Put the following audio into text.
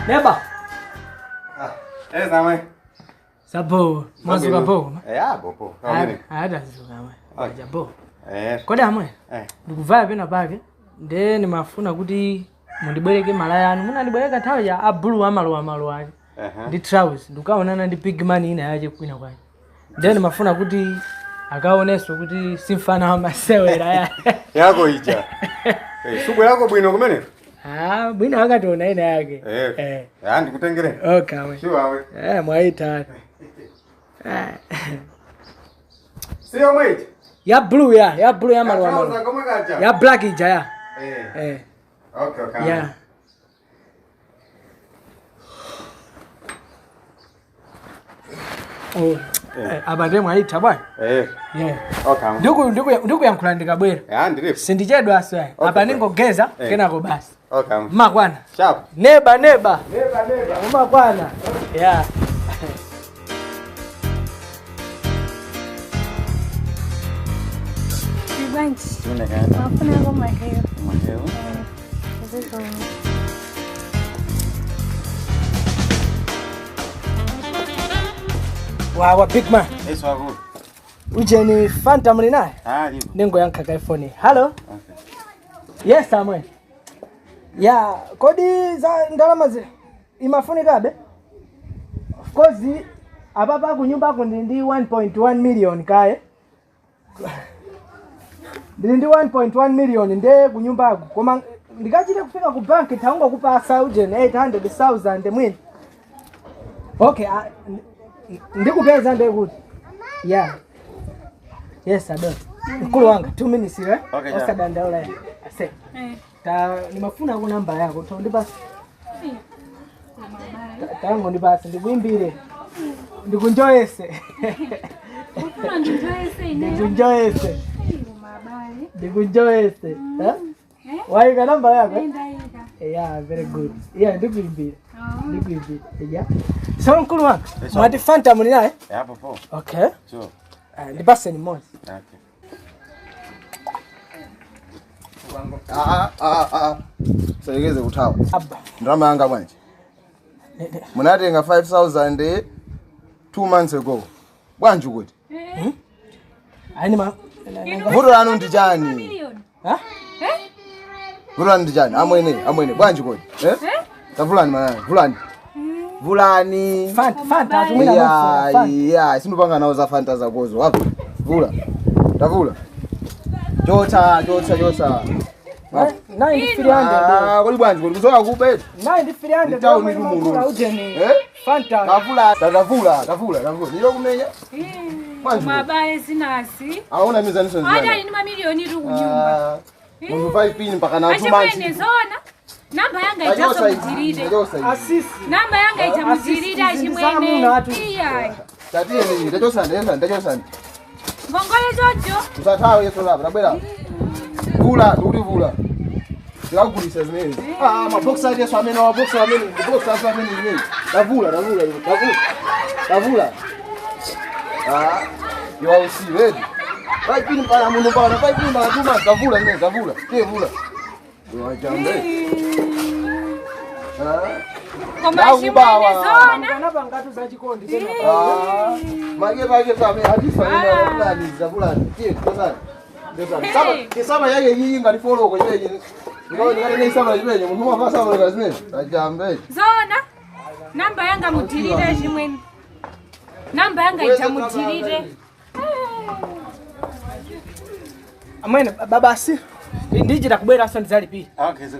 Neba. Eh, zamwe. Sabo, mwazuka bo. Eh, abo po. Kamene. Adazuka mwe. Okay. Jabo. Eh. Kodi amwe Eh. ndikuvaya pena pake nde nimafuna kuti mundibwereke malaya anu munandibwereka nthawi ya abulu amalowa malowa ake Aha. ndi trousers ndikukaonana ndi big man ina yache kwina kwake nde nimafuna kuti akaonenso kuti simfana wamasewera ya Yako ija. Eh, suku yako bwino kumene? Ah, bwino akationa ina yake. Eh. Eh. Ah, ndikutengere. Okay amwe. Sio awe. Eh, mwaita. Eh. Sio mwe. Ya blue ya blue ya malowa Trouser malowa. komwe kaja. Ya black ija ya. Eh. Eh. Okay, okay. Yeah. Oh, apa ndiye mwaitha bwana. Eh. Yeah. Okay. Ndikuyankhula ndikabwera. Ah, ndiripo. Sindichedwa aswe. Okay, Apa ningogeza Eh. kenako basi. Okay. Mmakwana. Sharp. Neba neba. Neba neba. Umakwana. Yeah. Bwanji. Tunekana. Mafuna ko maheo. Maheo. Wawa big man. Eh, swaku. Uje ni Fanta muli naye? Ah, ndipo. Ningoyankha ka iPhone. Hello. Okay. Yes, amwe. Ya, kodi za ndalama zi imafunikabe? Of course, apapa kunyumba ako ndili ndi 1.1 million kaye. Ndili ndi 1.1 million nde kunyumba ako. Koma ndikachita kufika ku bank taunga kupasa ujeni 800,000 mwini. Okay, ndikupeza nde kuti. Yeah. Yes, I do. Mkulu wanga, 2 minutes eh? Okay, yeah. Osadandaula. Ase. Eh. Ta nimafuna ku namba yako to ndipasi. Tangu ndipasi ndikuimbire. Ndikunjoyese. Ufuna ndinjoyese ine. Ndikunjoyese. Mabale. Ndikunjoyese. Eh? Eh? Waika namba yako? eh? Ndaika. Yeah, very good. Yeah, ndikuimbire. Oh. Ndikuimbire. Yeah. So mkulu wanga, Yes, mwati Fanta muli naye? Eh, hapo po. Okay. Sure. Ndipase ni moja. Okay. Ah, ah, ah. Selekeze kuthawa. Abba. Ndalama yanga bwanji. Munatenga 5000 2 months ago. Bwanji kuti. Eh. Aini ma Vuto lanu ndi chani? Million. Ha? Eh? Vuto lanu ndi chani? Amwene, amwene. Bwanji kuti. Eh? Eh? Tavulani malaya, vulani. Vulani. Fanta, Fanta atumwina Ya, mafuna Fanta. ya, sindupanga nawo za Fanta zakozo. Wapi? Vula. Tavula. Chotsa, chotsa, chotsa. 9300. Ah, kodi bwanji kuti kuzoka kube. 9300. Nditawu ni muno. Ujeni. Eh? Fanta. Tavula, tavula, tavula, tavula. Nilo kumenya. Bwanji. Mabale sinasi. Aona mizaniso Ata nziyana. ali ni mamiliyoni tu kunyumba. Munthu 5 pin mpaka na 2 Achimwene months. zona. Namba yanga ichaso mutirire. Asisi. Namba yanga ichamutirire Asisi, achimwene. zamuna atu. Iya. Tatiyeni, tachosani, tachosani, tachosani. Ngongole chocho. Usathawe yeso lapa, tabwera. Vula, ndikuti vula. Ndikagulisa zimenezi. Ah, maboksa ati yeso amene, maboksa amene, maboksa aso amene zimenezi. Tavula, tavula, tavula. Tavula. Ah, you are see ready. 5 pin mpaka munthu mpaka na 5 pin mpaka 2 months. Tavula zimenezi, tavula. Tiye vula. Wajambe. Ah. Koma achimwene Ndakubawa. zona. Kanapa ngatu za chikondi tena. Ah, make make same atifa ina fulani zavulani tiye tosani tosani saba kisaba yake yiyi ngati foloko chimechi ndikaona ndikati nei saba chimechi munthu umava saba ngati zimechi ajambe Zona. Namba yanga mutirire achimwene. Namba yanga ichamutirire. Amwene babasi ndichita kubwera aso ndizalipira. Okay, so.